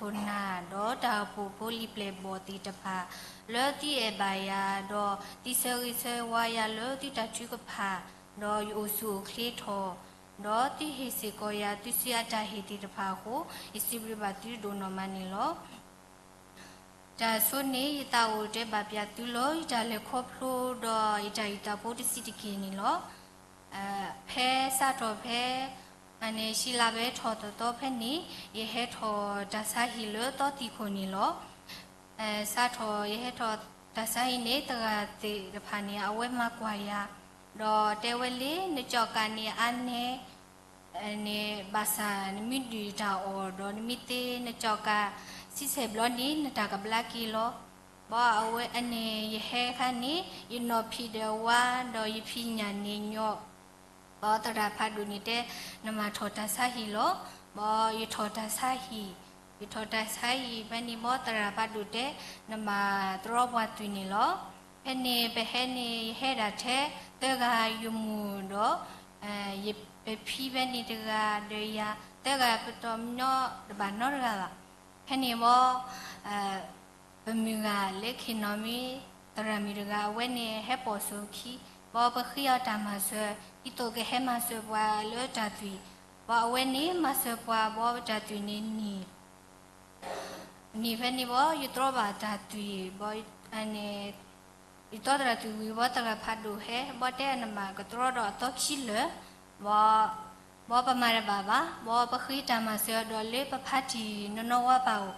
ခိၣ်နၢ် ဒီးတၢ်အိၣ်ဖှိၣ်ဖိလံာ်ပျဲၢ်ဘီၣ်သ့ၣ်တဖၣ် လၢသုအဲၣ်ဘၣ်ယၤ, ဒီးသုဆၢဂ့ၤဆၢဝါယၤလၢသုတၢ်ထုကဖၣ်, ဒီးယအိၣ်ဆူၣ်အိၣ်ချ့ထီၣ်, ဒီးသုဟ့ၣ်စ့ၢ်ကီးယၤသုစုအတၢ်ဟ့ၣ်သ့ၣ်တဖၣ်အဃိ, ယစံးဘျုးဘၣ်သုဒိၣ်နီၢ်မးန့ၣ်လီၤ. တၢ်ဆိန့ၣ် ယသးအိၣ်တဲဘၣ်ပျၢ်သုလၢ ယတၢ်လဲၤခီဖျိဒီးယတၢ်အုၣ်သးဖိတဆံးတက့ၢ်န့ၣ်လီၤ. ဖဲစးထီၣ်ဖဲ အန့ၣ် ရှံလါဘဲထီၣ်သီသီဖဲန့ၣ် ယဟဲထီၣ်တၢ်ဆါဟံၣ်လၢသီသံၣ်ခိၣ်န့ၣ်လီၤ. စးထီၣ်ယဟဲထီၣ်တၢ်ဆါဟံၣ်န့ၣ် သရၣ်သ့ၣ်တဖၣ်န့ၣ် အဝဲမၤကွၢ်ယၤ, ဒီးတဲဝဲလံ နကၠီၣ်ကးန့ၣ်အါန့ၢ် န့ၣ် ဘၣ်ဆၣ်နမ့ၢ်ဒုၣ်တၢ်အီၣ်ဒီး နမ့ၢ်သ့နကၠီၣ်ကး ဆံဆဲၣ်ဘျီန့ၣ် နတၢ်ကဘျါက့ၤလီၤ. ဘီအဝဲအန့ၣ် ယဟဲခါန့ၣ် ယနီၢ်ဖံးဒီးဝါ ဒီးယဖံးညၣ်န့ၣ်ညီ, ဘီသရၣ်ဖးဒိၣ်န့ၣ်တဲ နမၤထီၣ်တၢ်ဆါဟံၣ်လီၤ. ဘီယထီၣ်တၢ်ဆါဟံၣ်, ယထီၣ်တၢ်ဆါဟံၣ်ဖဲန့ၣ် ဘီသရၣ်ဖးဒိၣ်တဲ နမၤတြီပှၤသွံၣ်န့ၣ်လီၤ. ဖဲန့ၣ် ပဟဲန့ၣ် ယဟဲဒၣ်ထဲ သၢဂၤယမိၢ်ဒီး ယပဖံဖဲန့ၣ်တဂၤဒီးယၤ သၢဂၤပတီၢ်မညီတဘၣ်နီတဂၤဘၣ်. ဖဲန့ၣ်ဘီ ပမုၢ်ဂၤလၢခ့ၣ်နီၣ်မ့ၢ် သရၣ်မုၣ်တဂၤ အဝဲန့ၣ်ဟဲပိာ်ဆိခံ, ဘီပဃ့အီၤတၢ်မၤစၢၤ ဒ်သိးကဟဲမၤစၢၤပှၤလၢတၢ်သွံၣ်, ဘီအဝဲန့ၣ်မၤစၢၤပှၤ ဘီပတၢ်သွံၣ်န့ၣ်နံၤ န့ၣ်ဖဲန့ၣ်ဘီ ယတြီဘၣ်တၢ်သွံၣ်, ဘီ ယတြီတၢ်သွံၣ်ဝံၤဘီ သရၣ်ဖးဒိၣ်ဟဲ ဘီတဲနမၤကတြီဒီးအသီခံလၢာ်, ဘီ ဘီပမၤတဘၣ်ဘၣ်, ဘီပဃ့တၢ်မၤစၢၤဒီးလၢပဖါတံၢ်နီၢ်နီၢ်ဝါပၢ်အိၣ်,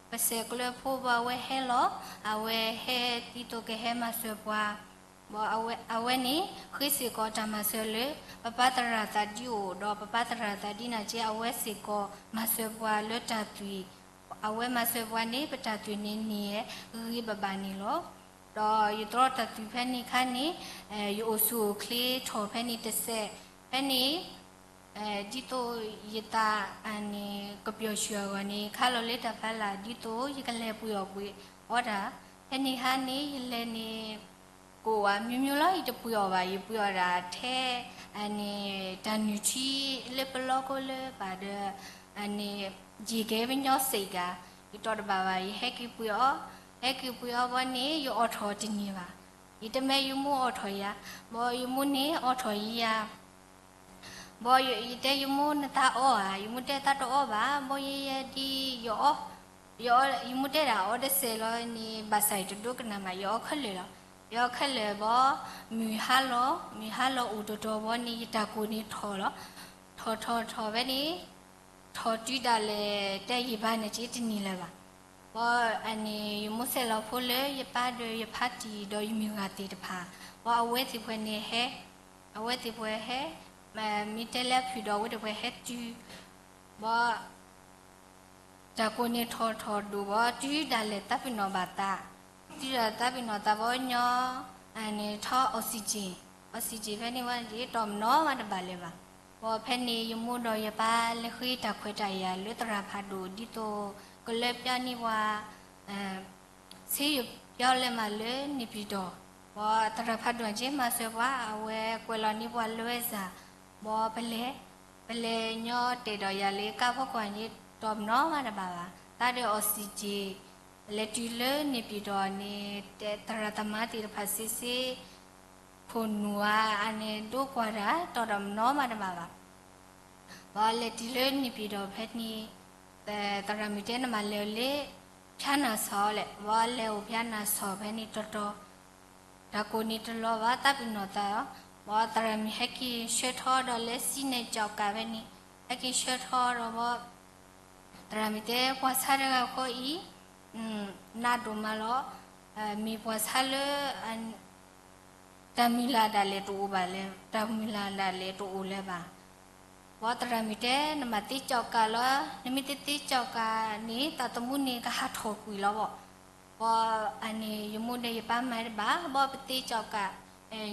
ပစဲးကျၢဖိဘီအဝဲဟဲလီၤ, အဝဲဟဲဒ်သိးကဟဲမၤစၢၤပှၤ ဘီအဝဲန့ၣ် ဃ့စ့ၢ်ကီးတၢ်မၤစၢၤလၢ ပပၢ်သရၣ်သးဒံအိၣ်, ဒီးပပၢ်သရၣ်သးဒံနာ်က့ အဝဲစ့ၢ်ကီးမၤစၢၤပှၤလၢတၢ်သွံၣ်, အဝဲမၤစၢၤပှၤန့ၣ် ပတၢ်သွံၣ်န့ၣ်နံၤယဲ ဂ့ၤဂ့ၤဘၣ်ဘၣ်န့ၣ်လီၤ. ဒီးယတြီတၢ်သွံၣ်ဖဲန့ၣ်ခါန့ၣ် ယအိၣ်ဆူၣ်အိၣ်ချ့ထီၣ်ဖဲန့ၣ်တစဲး, ဖဲန့ၣ် ဒ်သိးယသးန့ၣ် ကပျီၤဆူၣ်အဂီၢ်န့ၣ် ခါလီၤလၢတၢ်ဖးလၢ် ဒ်သိးယကလဲၤပှ့ၤအီၣ်ပှ့ၤအီတၢ်, ဖဲန့ၣ်ဟါန့ၣ် ယလဲၤန့ၣ် ကိးဝဲမ့ၢ်မ့ၢ်လီၤ ယတပှ့ၤအီၣ်ဘၣ်, ယပှ့ၤအီၣ်ဒၣ်ထဲ န့ၣ် တၢ်နုၢ်ထံလၢပလီၢ်ကိးလၢပၤဒီး န့ၣ် ယကဲပညီစ့းကၤ, ယတီၢ်တဘၣ်ဘၣ် ယဟဲက့ၤပှ့ၤအီၣ်, ဟဲက့ၤပှ့ၤအီၣ်ဘီန့ၣ် ယအိးထီၣ်တန့ၢ်ဘၣ်, ယတမ့ၢ်ယမိၢ်အိးထီၣ်ယၤ, ဘီယမိၢ်န့ၣ်အိးထီၣ်ယၤ ဘီယတဲယမိၢ်နသးအီဧါ, ယမိၢ်တဲသးတအီဘၣ်, ဘီယဲယဲဒ်ယအီ, ယမိၢ်တဲဒၣ်အီတစဲးလီၤန့ၣ် ဘၣ်ဆၣ်ယတဒိကနၣ်မး ယအီခဲလၢာ်လီၤ, ယအီခဲလၢာ်ဘီ, မုၢ်ဟါလီၤ, မုၢ်ဟါလီၤအိၣ်တတီၤဘီန့ၣ် ယတၢ်ကိၢ်န့ၣ်ထီၣ်လီၤ, ထီၣ်ထီၣ်ထီၣ်ဖဲန့ၣ် ထီၣ်တုၤဒၣ်လဲာ် တဲယံာ်ဘၣ်န့ၣ်က့တနံၤလၢၤဘၣ်, ဘီန့ၣ် ယမိၢ်ဆဲးလီၤဖိလၢယပၢ်ဒီးယဖါတံၢ်ဒီးယမုၢ်ဂၤသ့ၣ်တဖၣ်, ဘီအဝဲသ့ၣ်ပှဲၤန့ၣ်ဟဲ, အဝဲသ့ၣ်ပှဲၤဟဲ, မ့ၢ်တဲလၢဖုၣ်ဒီးအဝဲသ့ၣ်ပှဲၤဟဲတုၤ, ဘီ တၢ်ကိၢ်န့ၣ်ထီၣ်ထီၣ်ဒိၣ်ဘီ တုၤဒၣ်လဲာ်သးပ့ၤနီၣ်ဘၣ်သး, တုၤဒၣ်သးပ့ၤနီၣ်သးဘီညီ, န့ၣ်ထီၣ် oxygen, oxygen ဖဲန့ၣ်ဝဲန့ၣ် တီၢ်မနီၤမးတဘၣ်လၢၤဘၣ်, ဘီဖဲန့ၣ် ယမိၢ်ဒီးယပၢ်လဲၤဃ့တၢ်ခွဲးတၢ်ယာ်လၢသရၣ်ဖးဒိၣ် ဒ်သိးကလၢပျါန့ၢ်ပှၤ ဆေးရုံပြောင်းလဲမးလၢန့ၣ်ပၠံၣ်တီၣ်, ဘီသရၣ်ဖးဒိၣ်က့မၤစၢၤပှၤ အဝဲကွဲးလီၤန့ၢ်ပှၤလွဲစၢ်, ဘီပလဲၤ, ပလဲၤညီတဲာ်ဒီးယၤလၢကါဖိခွါန့ၣ် တီၢ်မနီၤမးတဘၣ်ဘၣ်, သးဒီး oxygen လဲၤတုၤလၢန့ၣ်ပၠံၣ်တီၣ်န့ၣ် တဲသရၣ်သမါသ့ၣ်တဖၣ်စ့စ့ ခိၣ်နူာ်ဧါ အန့ၣ်ဒိကွၢ်တၢ် တီၢ်ဒီးမနီၤမးတဘၣ်ဘၣ် ဘီလဲၤတုၤလၢန့ၣ်ပၠံၣ်တီၣ်ဖဲန့ၣ်, သရၣ်မုၣ်တဲနမၤလဲၤလၢ ဖျါနၢ်ဆီလဲၣ်, ဘီလဲၤအိၣ်ဖျါနၢ်ဆီဖဲန့ၣ်တီတီ, တၢ်ကိၢ်န့ၣ်တလီၤဘၣ် သးပ့ၤနီၣ်သး, ဘီသရၣ်မုၣ်ဟဲက့ၤဆှၢထီၣ်ဒီးလၢစံၣ်နဲၣ်ကၠီၣ်ကးဖဲန့ၣ်, ဟဲက့ၤဆှၢထီၣ်ဒီးဘီ သရၣ်မုၣ်တဲပှၤဆါတဂၤဃီအံၤ နးဒိၣ်မးလီၤ, မ့ၢ်ပှၤဆါလၢ တၢ်မုၢ်လၢ်ဒၣ်လဲာ်တအိၣ်ဘၣ်လဲၣ်, တၢ်မုၢ်လၢ်ဒၣ်လဲာ်တအိၣ်လၢၤဘၣ်. ဘီသရၣ်မုၣ်တဲ နမၤသ့ကၠီၣ်ကးလီၤ, နမ့ၢ်တသ့ကၠီၣ်ကးန့ၣ် သးသမူန့ၣ်ကဟးထီၣ်ကွံာ်လီၤဘီ. ဘီအန့ၣ် ယမိၢ်ဒီးယပၢ်မၤတဘၣ်, ဘီပသ့ကၠီၣ်ကး,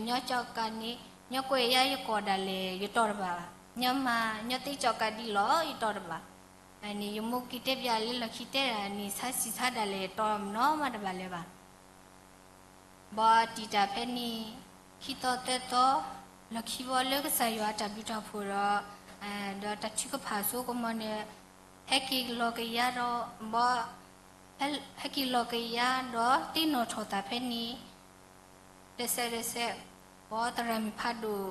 ညီကၠီၣ်ကးန့ၣ် ညီကွဲးယၤယကိာ်ဒၣ်လဲာ် ယတီၢ်တဘၣ်ဘၣ်, ညီမၤ ညီသ့ကၠီၣ်ကးဒ်လီၤ ယတီၢ်တဘၣ်. န့ၣ် ယမိၢ်က့ၤတဲပျးလၢလီၢ်ခံတဲဒၣ်န့ၣ် ဆါဆံးဆါဒၣ်လဲာ် တီၢ်မနီၤမးတဘၣ်လၢၤဘၣ်. ဘီတံာ်တာ်ဖဲန့ၣ် ခံသီသၢသီ လီၢ်ခံဘီလၢကစၢ်ယွၤအတၢ်ဘျုးတၢ်ဖှိၣ်ဒီး ဒီးတၢ်ထုကဖၣ်အစိကမီၤန့ၣ် ဟဲက့ၤလီၤကယၤဒီး ဘီ ဟဲက့ၤလီၤကယၤဒီးသ့ၣ်နီၣ်ထီၣ်သးဖဲန့ၣ် တစဲးတစဲး, ဘီသရၣ်မုၣ်ဖးဒိၣ်,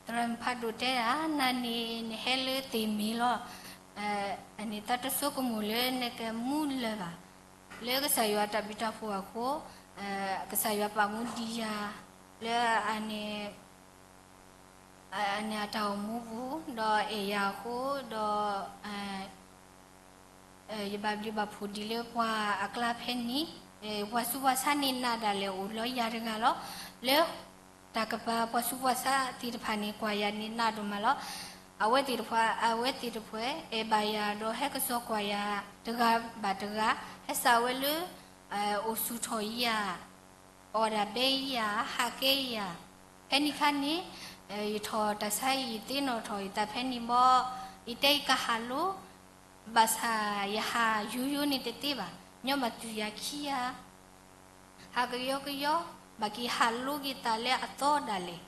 သရၣ်မုၣ်ဖးဒိၣ်တဲဒၣ် နၤန့ၣ် နဟဲလၢသ့ၣ်မ့ၢ်လီၤ. အန့ၣ်တၢ်တဆိကမိၣ်လၢနကမူလၢၤဘၣ် လၢကစၢ်ယွၤတၢ်ဘျုးတၢ်ဖှိၣ်အဃိ, ကစၢ်ယွၤပာ်မူဒံးယၤ လၢအန့ၣ် အန့ၣ်အတၢ်အိၣ်မူပူၤ ဒီးအဲၣ်ယၤအဃိ ဒီး ယဘၣ်ဘျုးဘၣ်ဖှိၣ်ဒံးလၢပှၤအကျါဖဲန့ၣ်, ပှၤဆူးပှၤဆါန့ၣ်နးဒၣ်လဲာ်အိၣ်လီၤယၤတဂၤလီၤ. လၢတၢ်ကပၤပှၤဆူးပှၤဆါသ့ၣ်တဖၣ်န့ၣ် ကွၢ်ယၤန့ၣ်နးဒိၣ်မးလီၤ. အဝဲသ့ၣ်တဖၣ် အဝဲသ့ၣ်တဖၣ် အဲၣ်ဘၣ်ယၤဒီးဟဲကစီၣ်ကွၢ်ယၤတဂၤဘၣ်တဂၤ, ဟဲစးဝဲလၢ အိၣ်ဆူၣ်ထီၣ်ယၤ အီၣ်ဒၣ်ဘဲယၤ ဟးကဲယၤ, ဖဲန့ၣ်ခါန့ၣ် ယထီၣ်တၢ်ဆါယသ့ၣ်နီၣ်ထီၣ်ယသးဖဲန့ၣ်ဘီ, ယတဲယကဟးလိ, ဘၣ်ဆၣ်ယဟးယိယိန့ၣ်တသ့ဘၣ်, ညီဘၣ်တုၤယၤခံဂၤ, ဟးကယီကယီ, ဘၣ်က့ၤဟးလိက့ၤသးလၢအသီဒၣ်လဲာ်,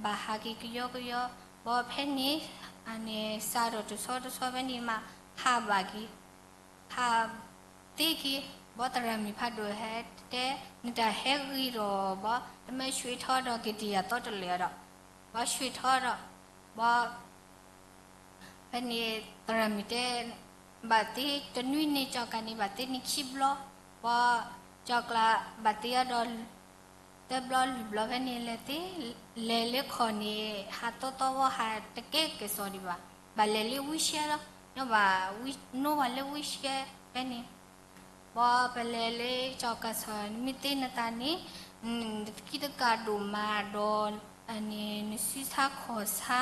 ဘၣ်ဟးက့ၤကယီကယီ, ဘီဖဲန့ၣ် အန့ၣ်စးထီၣ်တဆီတဆီဖဲန့ၣ်မး ဟးဘၣ်က့ၤ ဟးသ့က့ၤ, ဘီသရၣ်မုၣ်ဖးဒိၣ်ဟဲတဲ နတၢ်ဟဲဂ့ၤဒီးဘီ တမ့ၢ်ဆှ့ထီဒီးက့ၤတယၤသီတလၢာ်ဒီး, ဘီဆှ့ထီဒီး, ဘီ ဖဲန့ၣ် သရၣ်မုၣ်တဲ ဘၣ်သ့တနွံန့ၣ် ကၠီၤကၤန့ၣ် ဘၣ်သ့န့ၢ်ခံဘျီ, ဘီ ကၠီၤကၤဘၣ်သ့အီၤဒီး သၢဘျီလွံၢ်ဘျီဖဲန့ၣ်လဲၤသ့, လဲၤလၢခီၣ်န့ၣ် ဟးသီသီဝဲ ဟးတကဲကဲၣ်ဆိးဒံးဘၣ်, ဘၣ်လဲၤလၢဝံရှဲလီၤ, ညီဘၣ် နိဝဲလၢဝံရှဲဖဲန့ၣ်, ဘီပလဲၤလၢကၠီၤကၤဆီၣ် နမ့ၢ်သ့နသးန့ၣ် နသကံၢ်သကၤဒိၣ်မးဒီး အန့ၣ် နစုဆါခီၣ်ဆါ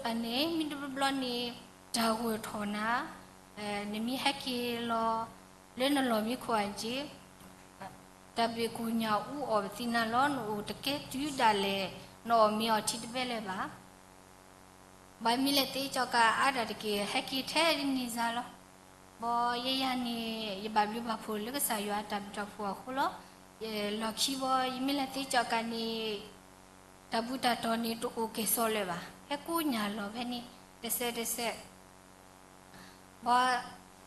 အန့ၣ် မ့ၢ်တဘျီဘျီန့ၣ် တၢ်ဂိၢ်ထီၣ်နၤ, နမ့ၢ်ဟဲက့ၤလီၤ လၢနလီၢ်မံခိၣ်အက့ၢ် တၢ်ဘ့ၣ်ကိၣ်ညၣ်အူအီၣ်ပသံနၤလီၤ, နအိၣ်တကဲတုၤဒၣ်လဲာ်, နအီၣ်မ့ၤအီထံတဘဲလၢၤဘၣ်. ဘၣ်မ့ၢ်လဲၤသ့ကၠီၤကၤအါဒၣ်တက့ၢ် ဟဲက့ၤထဲန့ၣ်စ့ၢ်လီၤ. ဘီယဲယၤန့ၣ် ယဘၣ်ဘျုးဘၣ်ဖှိၣ်လၢကစၢ်ယွၤအတၢ်ဘျုးတၢ်ဖှိၣ်အဃိလီၤ. လီၢ်ခံဘီ ယမ့ၢ်လဲၤသ့ကၠီၤကၤန့ၣ် တၢ်ဘူၣ်တၢ်တီၢ်န့ၣ် တအိၣ်ကဲၣ်ဆိးလၢၤဘၣ်, ဟဲကိးညၣ်လီၤဖဲန့ၣ် တစဲးတစဲး ဘီ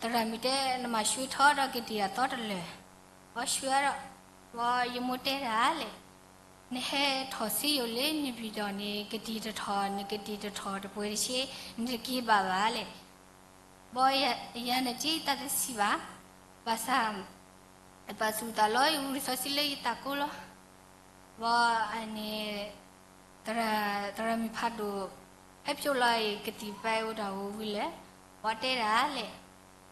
သရၣ်မုၣ်တဲ နမၤဆှ့ထီဒီးက့ၤတယၤသီတလၢာ်, ဘီဆှ့ဒီး, ဘီယမိၢ်တဲဒၣ်လဲာ်, နဟဲထီၣ်ဆ့ယိာ်လၢနပံၤဒီးန့ၣ် ကတံာ်တထီၣ် နကတံာ်တထီၣ်တပှဲၤတဆ့, နတက့ၤဘၣ်ဘၣ်လဲာ်. ဘီယၤန့ၣ်က့တၢ်တဆံးဘၣ်, ဘၣ်ဆၣ် ယပာ်ဆူၣ်သးလီၤ ယဝံၤစီဆှံလၢယသးကိလီၤ. ဘီအန့ၣ် သရၣ်မုၣ်ဖးဒိၣ် ဟဲဖျိလီၤအံၤ ကသံၣ်ပာ်အိၣ်တၢ်ဂီၤဝံၤလဲၣ်, ဘီတဲဒၣ်လဲာ်,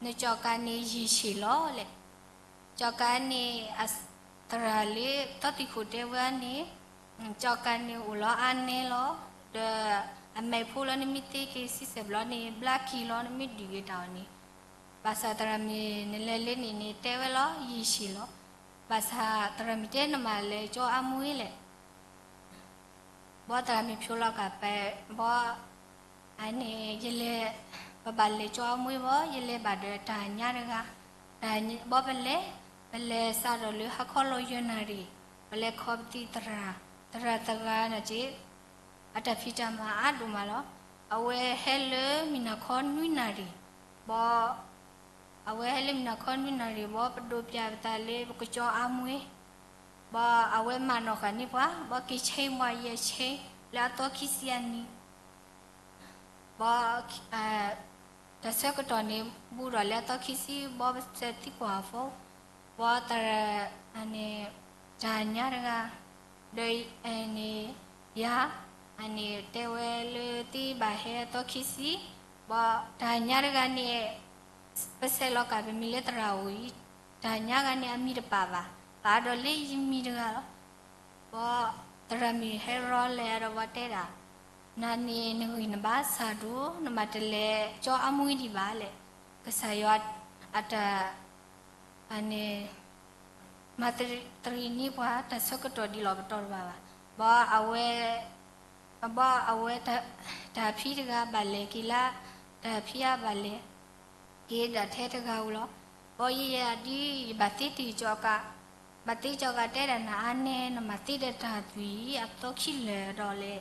နကၠီၤကၤန့ၣ်ယံာ်ဆံးလီၤလဲာ်. ကၠီၤကၤန့ၣ် သရၣ်လၢသီသံၣ်ခိၣ်တဲဝဲန့ၣ်, ကၠီၤကၤန့ၣ်အိၣ်လီၤအါနဲလီၤ, ဒီးအမဲာ်ဖိလီၤ နမ့ၢ်သ့က့ၤဆံဆဲၣ်ဘျီန့ၣ် ဘျါက့ၤလီၤ နမ့ၢ်ဒုးက့ၤတၢ်အီၤန့ၣ်, ဘၣ်ဆၣ်သရၣ်မုၣ်နလဲၤလၢန့ၣ်န့ၣ် တဲဝဲလီၤ ယံာ်ဆံးလီၤ. ဘၣ်ဆၣ်သရၣ်မုၣ်တဲနမၤလဲၤကၠီအါမူလဲၣ် ဘီသရၣ်မုၣ်ဖျိလီၤကးပဲ, ဘီ အန့ၣ် ယလဲၤ ပဘၣ်လဲၤကၠီအါမူဘီ ယလဲၤဘၣ်ဒီးတၢ်ညါတဂၤ, ဘီပလဲၤ, ပလဲၤစးထီၣ်လၢဟါခီလီၤယဲၢ်နၣ်ရံၣ်, ပလဲၤခီပသံသရၣ်, သရၣ်တဂၤန့ၣ်က့ အတၢ်ဖံးတၢ်မၤအါဒိၣ်မးလီၤ. အဝဲဟဲလၢမုၢ်နၤခီနွံနၣ်ရံၣ်, ဘီ အဝဲဟဲလၢမုၢ်နၤခီနွံနၣ်ရံၣ် ဘီပဒိးပၠးပသးလၢပကကၠီအါမူ, ဘီအဝဲမၤနီၣ်ဃာ်န့ၢ်ပှၤ ဘီက့ၤဆ့ပှၤယဲၢ်ဆ့ လၢအသီခံဆံအနံၤ ဘီ တၢ်ဆၢကတီၢ်န့ၣ် ဘူးဒီးလၢအသီခံဆံ ဘီပစဲးသံကွၢ်အဖိ, ဘီသရၣ်န့ၣ် တၢ်ညါတဂၤ, ဒီးန့ၣ် ယၤ အန့ၣ်တဲဝဲလၢသ့ဘၣ်ဟဲအသီခံဆံ, ဘီတၢ်ညါတဂၤန့ၣ် ပဆဲးလီၤကးပမံၤလၢသရၣ်ဧိၤအံၤ, တၢ်ညါဂၤန့ၣ်အမံၤတပာ်ဘၣ်, ပာ်ဒီးလၢယမံၤတဂၤလီၤ. ဘီသရၣ်မုၣ်ဟဲရီလဲၤဒီးဘီတဲဒၣ်, နၤန့ၣ်နဂံၢ်နဘါစၢ်ဒိၣ် နမၤတလဲၤကၠီအါမူဒံးဘၣ်လဲၣ်. ကစၢ်ယွၤအတၢ် အန့ၣ် မၤသရံးန့ၢ်ပှၤတၢ်ဆၢကတီၢ်ဒ်လီၤပတီၢ်တဘၣ်ဘၣ်. ဘီအဝဲ ဘီအဝဲ တၢ်ဖံးတဂၤဘၣ်လဲၤက့ၤလၢ တၢ်ဖံးအါဘၣ်လဲၤ က့ၤဒၣ်ထဲတဂၤဧိၤလီၤ. ဘီယဲယၤဒ်ယဘၣ်သ့တ့ၢ်ကၠီကး, ဘၣ်သ့ကၠီကးတဲဒၣ်နၤအါနဲ နမၤသ့ဒီးတၢ်သွံၣ်အသီခံလၢာ်ဒီးလဲၣ်. ဘီ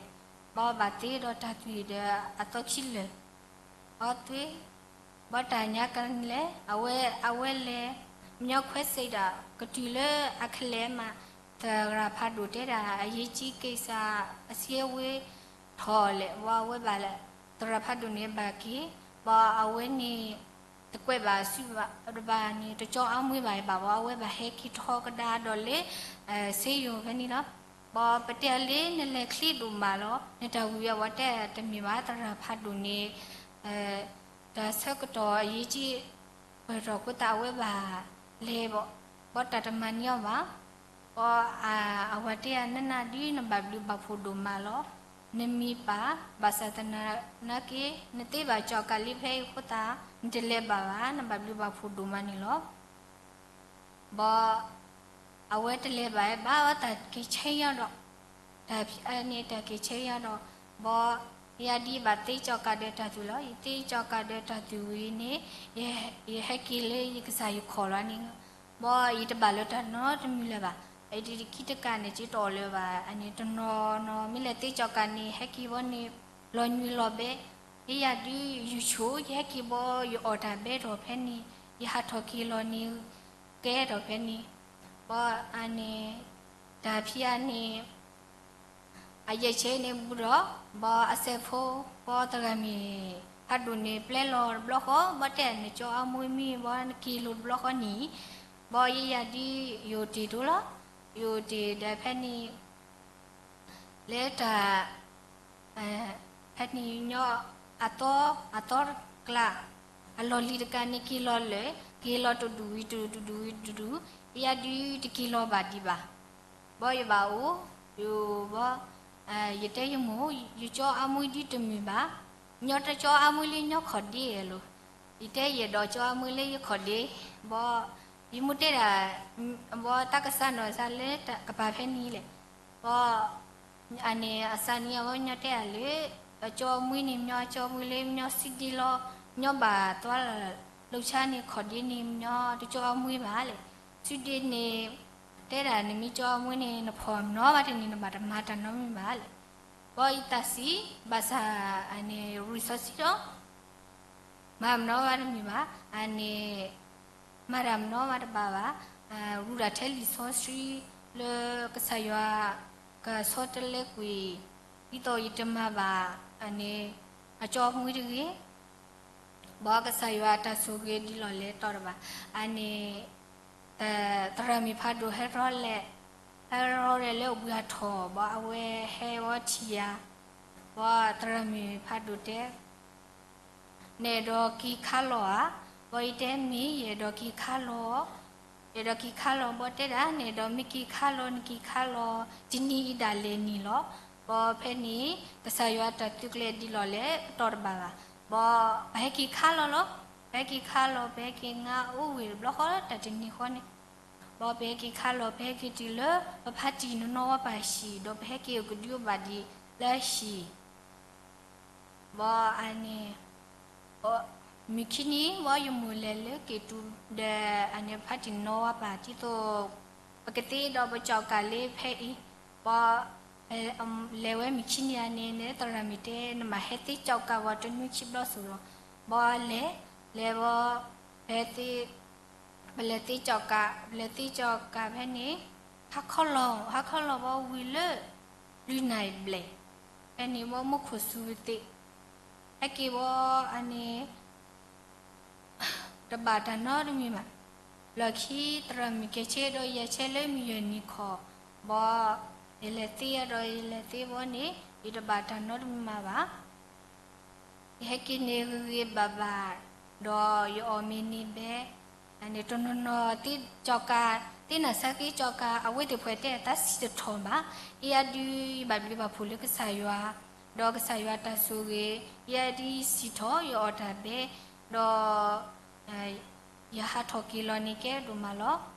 ဘၣ်သ့ဒီးတၢ်သွံၣ်ဒီးအသီခံလၢာ်, ဘီသွံၣ် ဘၣ်တၢ်ညါကလဲၣ်, အဝဲ အဝဲလဲၤ မျီခွဲစိတ်ဒီး ကတုၤလၢအခဲလၢာ်မး, သရၣ်ဖးဒိၣ်တဲဒၣ် အရေးကြီးကိစ္စ အစည်းအဝေးထီၣ်လဲၣ်, ဘၣ်အဝဲဘၣ်လဲၣ်, သရၣ်ဖးဒိၣ်န့ၣ်ဘၣ်က့ၤ, ဘၣ်အဝဲန့ၣ် တကွဲးဘၣ်စုဘၣ်တဘၣ်န့ၣ် တကၠီအါမှံဘၣ်ဘၣ်, ဘၣ်အဝဲဘၣ်ဟဲက့ၤထီၣ်ကဒါဒီးလၢ စ့ယိၤဖဲန့ၣ်လီၤ. ဘၣ်ပတဲအီၤလၢ နလဲၤချ့ဒိၣ်မးလီၤ, နတၢ်ဝံၤအဝဲတဲတမ့ၢ်ဘၣ်, သရၣ်ဖးဒိၣ်န့ၣ် တၢ်ဆၢကတီၢ်အရေးကြီး ပၢၢ်ထီၣ်အဃိသတး အဝဲဘၣ်လဲၤဘၣ်, ဘၣ်တၢ်တမၤန့ၢ်အီၤဘၣ်. ဘၣ်အဝဲတဲ နနၢ်ဒုး နဘၣ်ဘျုးဘၣ်ဖှိၣ်ဒိၣ်မးလီၤ, နမံၤပၢ် ဘၣ်ဆၣ်သနာ်က့ နသ့ဘၣ်ကၠီၣ်ကးလံဖဲအံၤအဃိသတး နတလဲၤဘၣ်ဘၣ်, နဘၣ်ဘျုးဘၣ်ဖှိၣ်ဒိၣ်မးန့ၣ်လီၤ. ဘၣ်အဝဲတလဲၤဘၣ်ဘၣ်, ဘၣ်တၢ်က့ၤဆဲးယီၤဒီး တၢ်ဖဲန့ၣ်တၢ်က့ၤဆဲးယီၤဒီး ဘၣ်ယၤဒ်ဘၣ်သ့ကၠီၣ်ကးဒီးတၢ်သွံၣ်လီၤ. ယသ့ကၠီၣ်ကးဒီးတၢ်သွံၣ်ဝံၤန့ၣ် ယဟဲက့ၤလၢယကစၢ်ယခီၣ်လီၤန့ၣ်, ဘၣ်ယတဘၣ်လၢတၢ်နီတမံၤလၢၤဘၣ်. အံၤတခံတကးန့ၣ် က့ၤတီၢ်လၢၤဘၣ်, အန့ၣ်တနီၤနီၤ မ့ၢ်လဲၤသ့ကၠီၣ်ကးန့ၣ် ဟဲက့ၤဘၣ်န့ၣ် လီၤညွံးလီၤဘဲ, ယယၤဒုး ယဆိ ယဟဲက့ၤဘၣ် ယအီၣ်တၢ်ဘဲထီၣ်ဖဲန့ၣ်, ယဟးထီၣ်က့ၤလီၤန့ၣ် ကဲထီၣ်ဖဲန့ၣ်, ဘၣ်အန့ၣ် တၢ်ဖံးအန့ၣ် အယဲၢ်ဆဲးန့ၣ်ဘူးဒီး ဘၣ်အစဲးဖိ ဘၣ်သရၣ်မုၣ်ဖးဒိၣ်န့ၣ် ပျဲလီၤတဘျီဃီ, ဘၣ်တဲနကၠီအါမှံမ့ၢ် ဘၣ်နက့ၤလိာ်တဘျီဃီန့ၣ်, ဘၣ်ယယၤဒုး ယအိၣ်တ့ၢ်တိလီၤ. ယအိၣ်တ့ၢ်ဒီးဖဲန့ၣ် လၢတၢ် ဖဲန့ၣ်ညီ အသီ အသီတကျါ အလီၢ်လံၤတကးန့ၣ် က့ၤလီၤလၢာ်, က့ၤလီၤတဒူၣ်ဝံၤတဒူၣ် တဒူၣ်ဝံၤတဒူၣ်, ယယၤဒုးတက့ၤလီၤဘၣ်ဒံးဘၣ်. ဘၣ်ယဘၣ်အိၣ် ယဘၣ် ယတဲယမိၢ် ယကၠီအါမှံဒုးတမုာ်ဘၣ်, ညီတကၠီအါမှံလၢညီခီၣ်ဒ့လီၤ. ယတဲယအဲၣ်ဒိးကၠီအါမှံလၢယခီၣ်ဒ့, ဘၣ် ယမိၢ်တဲဒၣ် ဘၣ်တၢ်ကစၢ်နီၢ်စၢ်လၢကပၤဖဲန့ၣ်လဲၣ်, ဘၣ် အန့ၣ်အစးန့ၣ် အဝဲညီတဲဒၣ်လၢ အကၠီအါမှံန့ၣ် မညီကၠီအါမှံလၢမညီစုဒ့လီၤ, ညီဘၣ်သွါ လိာ်ဆါန့ၣ်ခီၣ်ဒ့န့ၣ် မညီတကၠီအါမှံဘၣ်လဲၣ်. စုဒ့န့ၣ် တဲဒၣ်နမ့ၢ်ကၠီအါမှံန့ၣ် နဖီၣ်မနီၤဘၣ်တန့ၣ် နဘၣ်တမၤတၢ်နီတမံၤဘၣ်လဲၣ်. ဘၣ်ယသးဆံး ဘၣ်ဆၣ်အန့ၣ် ရူၢ်စီဆှံဒီး မၤမနီၤဘၣ်တမံၤဘၣ်, အန့ၣ် မၤတၢ်မနီၤဘၣ်တဘၣ်ဘၣ်, ရူၢ်တၢ်ထဲလံာ်စီဆှံလၢကစၢ်ယွၤ ကဆီတလဲကွံာ်, ဒ်သိးယတမၤဘၣ် အန့ၣ် အကၠီအါမှံတဂ့ၤ, ဘၣ်ကစၢ်ယွၤအတၢ်ဆိၣ်ဂ့ၤဒ်လီၤလဲၤတီၤတဘၣ်, အန့ၣ် သရၣ်မုၣ်ဖးဒိၣ်ဟဲရီလဲၣ်, ဟဲရီလဲၣ်လၢအဘှံးအထီၣ် ဘၣ်အဝဲဟဲဝဲထံၣ်ယၤ, ဘၣ်သရၣ်မုၣ်ဖးဒိၣ်တဲ နအဲၣ်ဒိးက့ၤခါလီၤဧါ, ဘၣ်ယတဲမ့ၢ် ယအဲၣ်ဒိးက့ၤခါလီၤ, ယအဲၣ်ဒိးက့ၤခါလီၤ ဘၣ်တဲဒၣ် နအဲၣ်ဒိးမ့ၢ်က့ၤခါလီၤ နက့ၤခါလီၤ တနံၤအံၤဒၣ်လဲာ်န့ၣ်လီၤ, ဘၣ်ဖဲန့ၣ် ကစၢ်ယွၤတၢ်သုးကျဲၤဒ်လီၤလဲၤတီၤတဘၣ်ဘၣ်, ဘၣ်ပဟဲက့ၤခါလီၤလီၤ, ပဟဲက့ၤခါလီၤ ပဟဲက့ၤငါအိၣ်ဝ့ၢ်တဘျီဃီ တၢ်တနံၤဃီန့ၣ် ဘၣ်ပဟဲက့ၤခါလီၤ ပဟဲက့ၤတုၤလၢ ပဖါတံၢ်နီၢ်နီၢ်ဝဲပၢ်ဟံၣ် ဒီးပဟဲက့ၤအိၣ်ကဒုအိၣ်ဘၣ်ဒံးလၢဟံၣ်, ဘၣ်အန့ၣ် မုၢ်ခံနံၤ ဘၣ်ယမိၢ်လဲၤလၢက့ၤတုၤဒီး အန့ၣ်ဖါတံၢ်နီၢ်ဝဲပၢ် ဒ်သိး ပကသ့ဒီးပကၠီၣ်ကးလၢဖဲအံၤ, ဘၣ် လဲၤဝဲမုၢ်ခံနံၤအန့ၣ် နသရၣ်မုၣ်တဲ နမ့ၢ်ဟဲသ့ကၠီၣ်ကးဝဲတနွံခံဘျီစိၤလီၤ, ဘၣ်လဲၤ လဲၤဘၣ် ဖဲသ့ ပလဲၤသ့ကၠီၣ်ကး ပလဲၤသ့ကၠီၣ်ကးဖဲန့ၣ် ဟါခီလီၤ ဟါခီလီၤဘၣ်ဝံၤလၢ လွံၢ်နၣ်ရံၣ်ဘျဲၣ်, ဖဲန့ၣ်ဘၣ်မူခိၣ်စူၤပသ့ၣ်, ဟဲက့ၤဘၣ်အန့ၣ် တဘၣ်တၢ်နီတမံၤဘၣ်, လီၢ်ခံသရၣ်မုၣ်ကဲဆဲဒီးယဲဆဲလၢမုၢ်ယဲၢ်နံၤခီ, ဘၣ် ယလဲၤသ့ဒီးယလဲၤသ့ဘၣ်န့ၣ် ယတဘၣ်တၢ်နီတမံၤမးဘၣ်. ယဟဲက့ၤန့ၣ်ဂ့ၤဂ့ၤဘၣ်ဘၣ်, ဒီးယအီၣ်မ့ၤန့ၢ်ဘဲ, န့ၣ်တနီၤနီၤသ့ကၠီၣ်ကး, သ့နၢ်ဆါက့ကၠီၣ်ကး အဝဲသ့ၣ်ပှဲၤတဲအသးစံၣ်တထီၣ်ဘၣ်. ယဲယၤဒုးယဘၣ်ဘျုးဘၣ်ဖှိၣ်လၢကစၢ်ယွၤ, ဒီးကစၢ်ယွၤတၢ်ဆိၣ်ဂ့ၤ, ယဲယၤဒုးယစံၣ်ထီၣ်ယအီၣ်တၢ်ဘဲ, ဒီး ယဟးထီၣ်က့ၤလီၤန့ၣ်ကဲဒိၣ်မးလီၤ.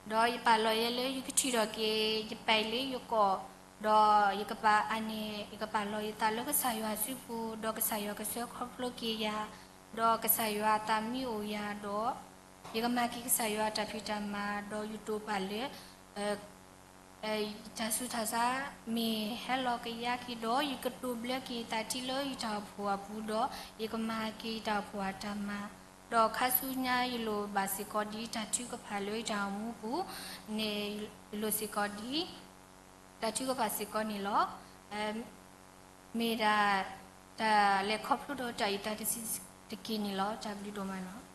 ဒီးယပာ်လီၤယဲလၢယကထုးထီၣ်က့ၤ ယပာ်လၢယကီၢ်, ဒီးယကပာ်အန့ၣ် ယကပာ်လီၤယသးလၢကစၢ်ယွၤစုပူၤ, ဒီးကစၢ်ယွၤကဆှၢခီဖျိက့ၤယၤ, ဒီးကစၢ်ယွၤအသးမံအိၣ်ယၤဒီး, ယကမၤက့ၤကစၢ်ယွၤတၢ်ဖံးတၢ်မၤ, ဒီးယတိာ်ပာ်လၢ ယတၢ်ဆူးတၢ်ဆါ မ့ၢ်ဟဲလီၤကယၤက့ၤဒီး ယကတိၤဘျၢက့ၤယသးထံလၢယတၢ်အိၣ်ဖှိၣ်အပူၤဒီး ယကမၤက့ၤယတၢ်အိၣ်ဖှိၣ်အတၢ်မၤ, ဒီးခါဆူညါယလိၣ်ဘၣ်စ့ၢ်ကီးဒ်တၢ်ထုကဖၣ်လၢယတၢ်အိၣ်မူပူၤန့ၣ် ယလိၣ်စ့ၢ်ကီးဒ် တၢ်ထုကဖၣ်စ့ၢ်ကီးန့ၣ်လီၤ. မ့ၢ်ဒၣ် တၢ်လဲၤခီဖျိဒီးတၢ်အုၣ်သးတဆံးတက့ၢ်န့ၣ်လီၤ. တၢ်ဘျုးဒိၣ်မးလီၤ.